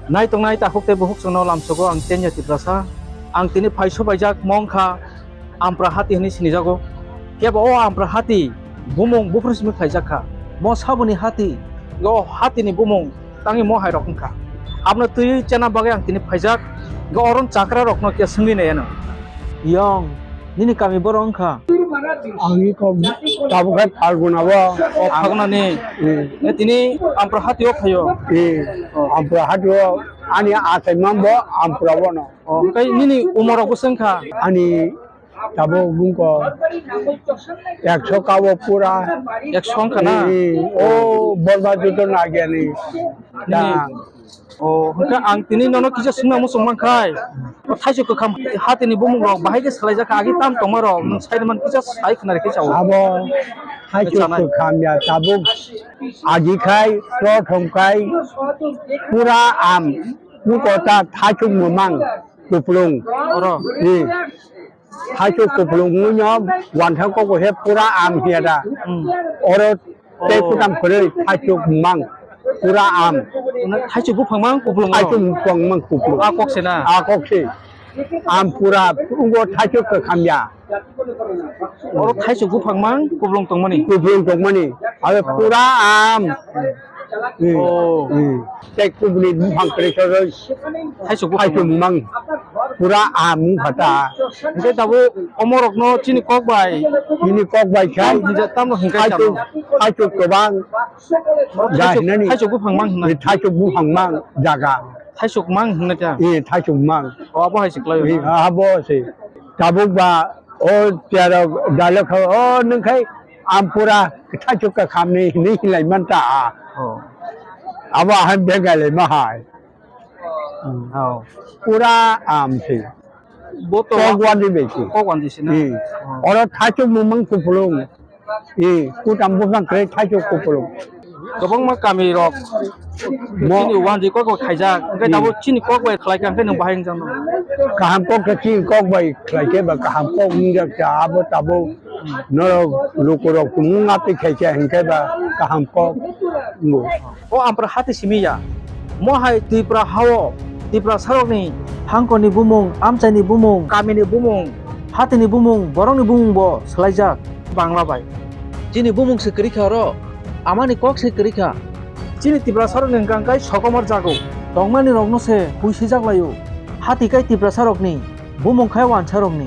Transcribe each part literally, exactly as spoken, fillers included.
Nai tongnai takhuk tei bukhuk chwngno lamsogo ang Chenya Tiprasa. Ang tini phaiso baijak mong kha Ampra hati hwnwi sinijago. Kebo o Ampra hati bumung buphuru simi khlaijak kha. Mo saboni hati, o hatini bumung tangwi mo hai rok wngkha. Abno twi chana bagwi ang tini phaijak. Go oron chakra rokno khe swngwi nai ano. Yong, nini kami borok wngkha? Ani kok tabuk hai Phalguna bo. O Phalguna ni. Hmm. E tini Ampra hati o phaio. Eh, Ampra hati o ani achaimang bo Ampra bono. O, hwnkhe nini umor rok bwswk wngkha? Ani tabuk bungko ekso kabo pura. Ekso wngkha na? Eh, eh, o borba joto nagyani. Nini, o, hwnkhe ang tini nono kisa swngna muchung mankhai. O thaichuk kwkham hatini bumung rok bahai khe swlaijak kha, agi tam tongma rok nwng sai man kisa sai khna rikhe chao. Abo thaichuk kwkham ya tabuk agi khai prothom khai pura am bungko ta thaichuk mwmang. Kuplung. Oro. Ni. Thaichuk kuplung wngno wanthang kok he pura am hiya da. Hmm. Oro tei kutam kwrwi thaichuk mang pura am. Thaichuk buphang mang kuplung oro. Thaichuk buphang mang kuplung. A kok se na? A kok se. Am pura ungo thaichuk kwkham ya. Oro thaichuk buphang mang kuplung tongmani. Kuplung tongmani. Abo pura am. Hmm. Oh. Hmm. Tei kubuni buphang kwrwi soro thaichuk buphang mang. Pura am wngkha ta. Hwnkhe tabuk omorokno chini kok bai. Chini kok bai khai. Tam hwnja-, tamo hwnkhe thaichuk, thaichuk kwbang. Oro thaichuk, jahinani. Thaichuk buphang mang hwnna. Thaichuk buphang mang jaga. Thaichuk mang hwnna kha? Eh, thaichuk mang. O, abo hai se kwlai o. Eh, abo se. Tabuk ba o tero dalok kha, o nwng khai am pura thaichuk ka khamni hinwi hinlai man ta a. Oh. Abo ahai bengai lai ma hai. Hmm. Oh. Pura am se. Bo to kok wandi bai se. Kok wandi se na? Hmm. Oh. Oro thaichuk mumang kupulung. Eh, kutam buphang kwrwi thaichuk kupulung. Kwbangma kami rok chini wanjwi kok bai khaijak, hwnkhe tabuk chini kok bai khlai kha, hwnkhe nwng bahai wngjak no? Kaham kok khe chini kok bai khlai khe ba kaham kok wngjak cha, abo tabuk norok lukurok tumung atwi khai khe hwnkhe ba kaham kok wngo. O Ampra hati simi ya. Mo hai Tripura hao, Tiprasarokni hangkorni bumung, amchaini bumung, kamini bumung, hatini bumung, borokni bumung bo swlaijak Bangla bai. Chini bumung se kwrwi kha oro, amani kok se kwrwi kha. Chini Tiprasarokni hwnkha hwnkhe sokomor jago, tongmani rokno se hui swijak laio. Hati kai Tiprasarokni. Bumung khai wansarokni.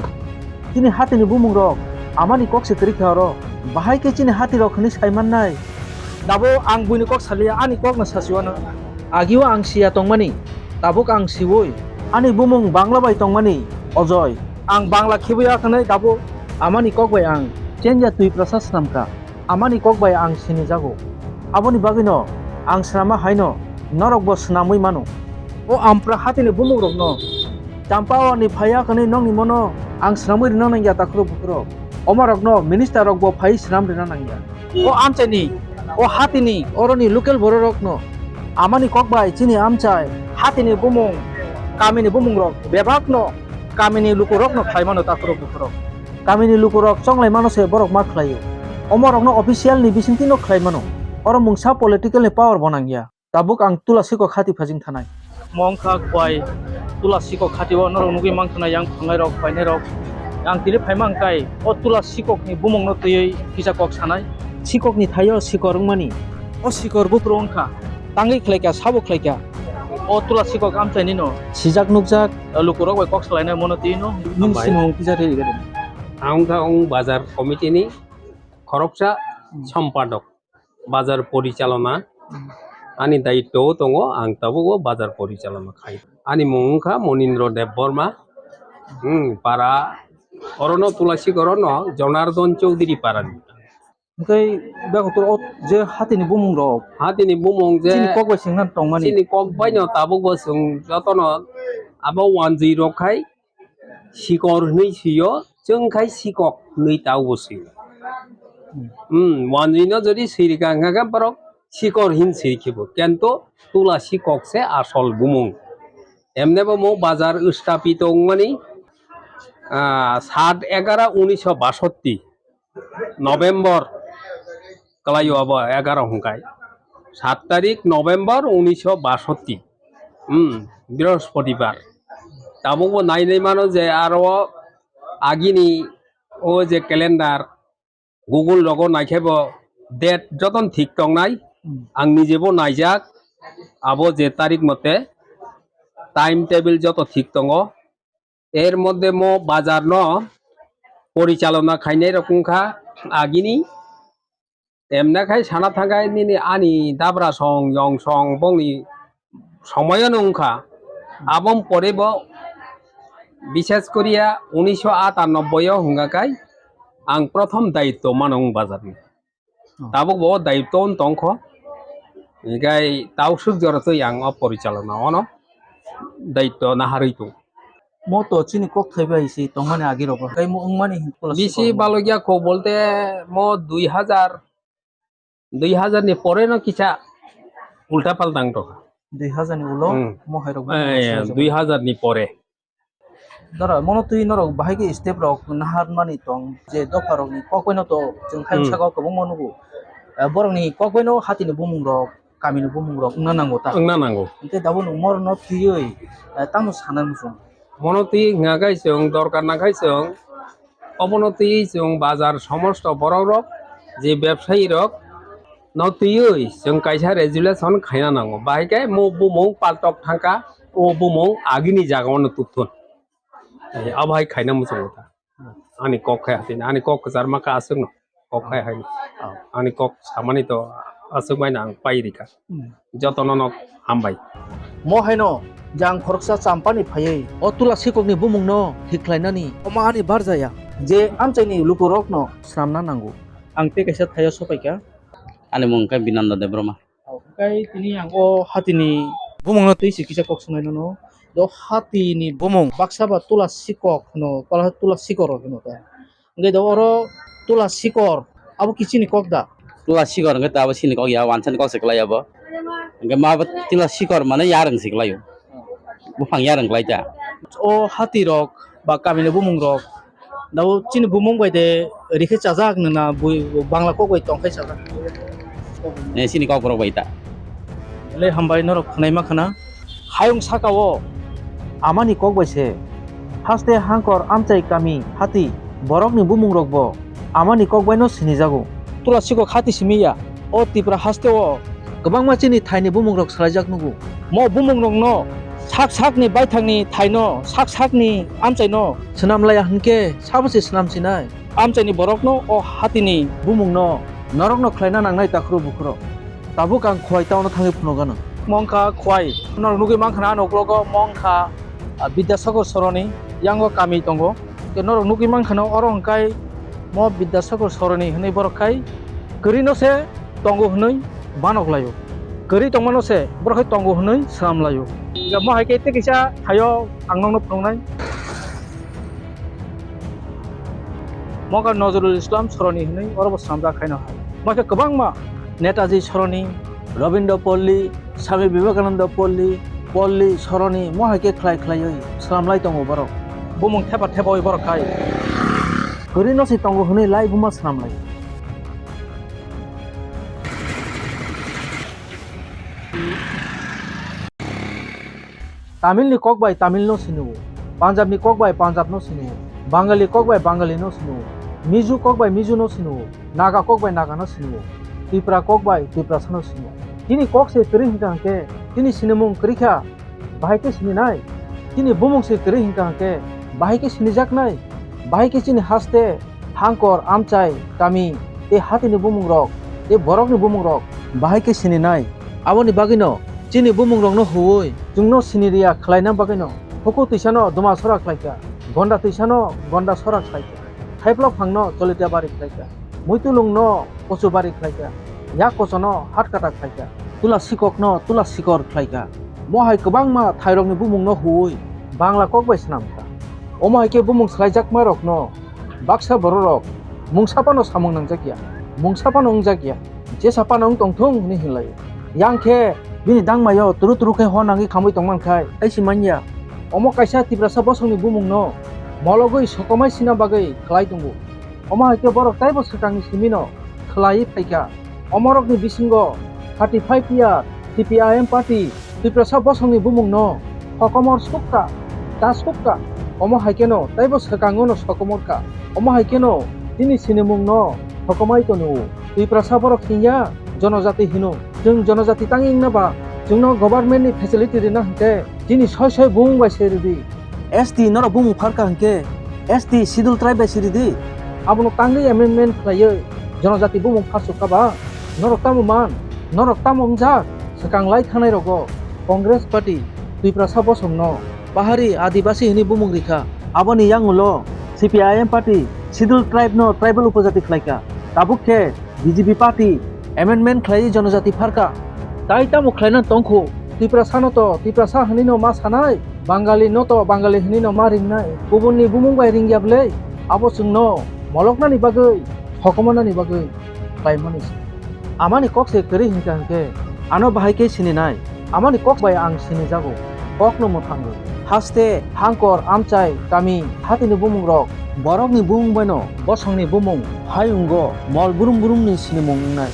Chini hatini bumungrok amani kok se kwrwi kha oro. Bahai khe chini hatirok hwnwi sai mannai. Dabo ang buini kok saliya, ani kokno sasiwano. Agio ang siya tongmani, tabuk ang siwi. Ani bumung Bangla bai tongmani, Ojoy. Ang Bangla khibiya hwnwi dabo. Amani kok bai ang Chenya Twiprasa swnamkha. Amani kok bai ang sinijago. Aboni bagwino ang swnama haino norokbo swnamwi mano. O Ampra hatini bumukrokno Champawani phaiya hwnwi nokni mono ang swnamwi rwna nangya takhurok bukhurok. Omarokno minister rokbo phaiwi swnam rwna nangya. O amchaini, o hatini, oroni local bororokno amani kok bai chini amchai, hatini bumung, kamini bumungrok bebakno kamini lukurokno khlai mano takhurok bukhurok. Kamini lukurok chonglai mano se borok ma khlaio. Omorokno official ni bisingtwi no khlai mano. Oro mungsa political ni power bo nangya. Tabuk ang Tula Sikok hati phajing thanai. Mo wngkha Khwai Tula Sikok hati o norok nugwi mankha na yang thangnairok, phainairok. Ang tini phaima wngkhai o Tula Sikok ni bumung no twiwi kisa kok sanai. Sikok ni thaio sikor wngmani. O sikor buphuru wngkha. Tangwi khlaikha, sabo khlaikha. O Tula Sikok amchaini no. Sijak nukjak. Lukurok bai kok salainai mono twi no. Nini Hambai. Simung kisa twi rwgadi. Ang wngkha wng bazar committee ni khoroksa sompadok. Bazar porichalona ani daityo tongo, ang tabuk o bazar porichalona khai. Ani mung wngkha Monindra Debbarma, hmm, para, orono Tula Sikok orono Jonardon Chowdhury parani. Hwnkhe bego to o je hatini bumung rok. Hatini bumung je chini kok bai singna tongmani. Chini kok bai no tabuk bo chwng jotono abo wanjwi rok khai sikor hwnwi swiyo, chwng khai sikok hwnwi ta bo swiyo. Hmm, wanjwi no jodi swi rwkha hwnkha khe borok sikor hin swi khibo. Kento Tula Sikok se asol bumung. Emne bo mo bazar stapito wngmani, ah, sat egaro unisho basotti. November kwlaio abo egaro hwnkhe. Sat tarik November unisho basotti. Hmm, Brihospotipar. Tabukbo nai nai mano je aro agini o je calendar, Google rogo naikhe bo date joton thik tongnai. Hmm. Ang nijebo naijak, abo je tarik mote time table joto thik tongo. Er moddhe mo bazar no porichalona khainai rok wngkha agini. Emne khai sana thangkha nini ani dabra song, yong song, bongni somoyo no wngkha. Aboni pore bo bishes koriya unisho atanoboi o hwnga khai ang prothom daitto mano wng bazar ni. Oh. Tabuk bo daitto wng tongkho. Hinkhe tausuk jora twi ang o porichalona ono daitto naharwi tong. Mo to chini kok thai bai se tongmani agi rogo. Tei mo wngmani hin pula bisi sikol mo. Balokya kok bolte mo dui hazar, dui hazar ni pore no kisa ulta palta wng tongkha. Dui hazar ni ulo. Hmm. Mo hai rok. Eh, dui hazar ni pore. Dara, mono twi norok bahai khe step rok naharmani tong je dopha rokni kok bai no to chwng hai Hmm. saka o kwbangma nugo. Eh, borokni kok bai no hatini bumung rok, kamini bumung rok wngna nango ta. Wngna nango. Hwnkhe tabuk nwng morokno twiwi, eh, tamo sana muchung. Mono twi wngya khai chwng, dorkar nang khai chwng, obono twi chwng bazar somosto borok rok, je bebsayi rok no twiwi chwng kaisa resolution khaina nango. Bahai khe mo bumung paltok thangkha, o bumung agini jaga o no tukthun. Eh, abo hai khaina muchungo ta. Ani kok khai hatini, ani kok kwchar ma kha aswkno. Kok khai hai. Oh. Ani kok samani to aswk bai no ang pai rikha. Hmm. Jotono no hambai. Mo haino jang khoroksa champani phaiwi o tula sikokni bumungno thik khlainani. Omo ani barjaya je amchaini lukurokno swnamna nango. Ang tei kaisa thaio sopaikha. Ani mung khe Binanda Debbarma. Hwnkhe tini ang o hatini bumungno twi se kisa kok swngnai nono. Do hatini bumung baksa ba tula sikok hwno, tula, tula sikor hwno ta. Hwnkhe do oro tula sikor, abo kichini kok da? Tula sikor hwnkhe ta abo chini kok ya, wansani kok se kwlai abo. Hwnkhe ma abo tula sikor mane yarwng se kwlai o. Buphang yarwng kwlai ta. O hati rok ba kamini bumung rok Dabo chini bumung bai de rikhe chajak nana bui Bangla kok bai tongkhai chajak. Eh, chini kok borok bai ta. Le hambai norok khwnai ma khana. Hayung saka o amani kok bai se. Haste hangkor amchai kami hati borokni bumung rok bo amani kok bai no sinijago. Tula sikok hati simi ya. O Tipra haste o kwbangma chini thaini bumung rok swlaijak nugo. Mo bumung rokno sak sakni baithangni thaino sak sakni amchaino swnam laiya hwnkhe sabo se swnam sinai. Amchaini borokno o hatini bumungno norokno khlaina nangnai takhro bukhro. Tabuk ang Khwai town-o thangwi phunukgano. Mongkha Khwai. Norok nugwi mankha na ano uklogo mongkha, ah, Bidyasagar Soroni, yango kami tongo. Tei norok nugwi mankha no oro hwnkhe mo Bidyasagar Soroni hwnwi borok khai kwrwi no se tongo hwnwi banok laio. Kwrwi tongmano se borok hai tongo hwnwi swnam laio. Mo hai khe tei kisa thaio ang nokno phunuknai. Mokha Nazrul Islam Soroni hwnwi oro bo swnamjak khaino hai. Mo khe kwbangma Netaji Soroni, Rabindra Palli, Swami Vivekananda Palli, Palli Soroni mo hai khe khlai khlaiwi swnamlai tongo borok. Bumung thepa thepawi borok khai. Kwrwi no se tongo hwnwi lai buma swnamlai. Tamilni kok bai Tamilno sini-o, Punjabni kok bai Punjabno sini-o, Bangali kok bai Bangalino sini-o, Mizo kok bai Mizono sini-o, Naga kok bai Nagano sini-o, Tipra kok bai Tiprasano sini-o. Chini kok se kwrwi hwnkha hwnkhe chini sinimung kwrwi kha. Bahai khe sininai? Chini bumung se kwrwi hwnkha hwnkhe bahai khe sinijaknai? Bahai khe chini haste, hangkor, amchai, kami tei hatini bumungrok tei borokni bumungrok bahai khe sininai? Aboni bagwino chini bumungrokno huui chwngno siniriya khlaina bagwino huku twisano duma sora khlaikha, gonda twisano gonda sora khlaikha, thaiplok phangno cholitia bari khlaikha, muitulungno kuchu bari khlaikha, yak kochono hat kata khlaikha, tula sikokno tula sikor khlaikha. Mo hai kwbangma thairokni bumungno huui Bangla kok bai swnamkha. Omo hai khe bumung swlaijakmarokno baksa bororok mungsa phano samung nangjakya, mungsa phano wngjakya, jesa phano wng tongthung hwnwi hinlaio. Yang khe bini dangmaio turu turu khe hor nangwi khamwi tongmankhai, hai se manya. Omo kaisa Tiprasa bosongni bumungno mologwi sokomai sina bagwi khlai tongo. Omo hai khe borok taibo swkangni simino khlaiwi phaikha. Omorokni bisingo thirty five year C P I M party Tiprasa bosongni bumungno sokomor sukha, ta sukha. Omo hai kheno taibo swkango no sokomor kha. Omo hai kheno chini sinimungno sokomai tongo. Tiprasa borok hinya jonojati hino. Chwng jonojati tangwi wngna ba chwngno government ni facility rina hwnkhe chini soi soi bumung bai se ridi. S T norok bumung pharkha hwnkhe S T schedule tribe bai siridi. Abono tangwi amendment khlaiwi jonojati bumung pharsukha ba norok tamo man, norok tamo wngjak swkang lai thangnai rogo Congress party Tiprasa bosongno Pahari Adibasi hwnwi bumung rikha. Aboni yangulo C P I M party schedule tribe no tribal upojati khlaikha. Tabuk khe B J P party amendment khlaiwi jonojati pharkha. Tai tamo khlaina tongkhu? Tiprasano to Tiprasa hwnwino ma sanai, Bangali no to Bangali hwnwino ma ringnai. Kubunni bumung bai ringya bwlai? Abo chwngno moloknani bagwi, sokomanani bagwi khlaimani se. Amani kok se kwrwi hinkha hinkhe ano bahai khe sininai. Amani kok bai ang sinijago, kokno mwthangwi. Haste, hangkor, amchai, kami, hatini bumungrok, borokni bumung baino bosongni bumung hayungo mol brum brumni sinimung wngnai.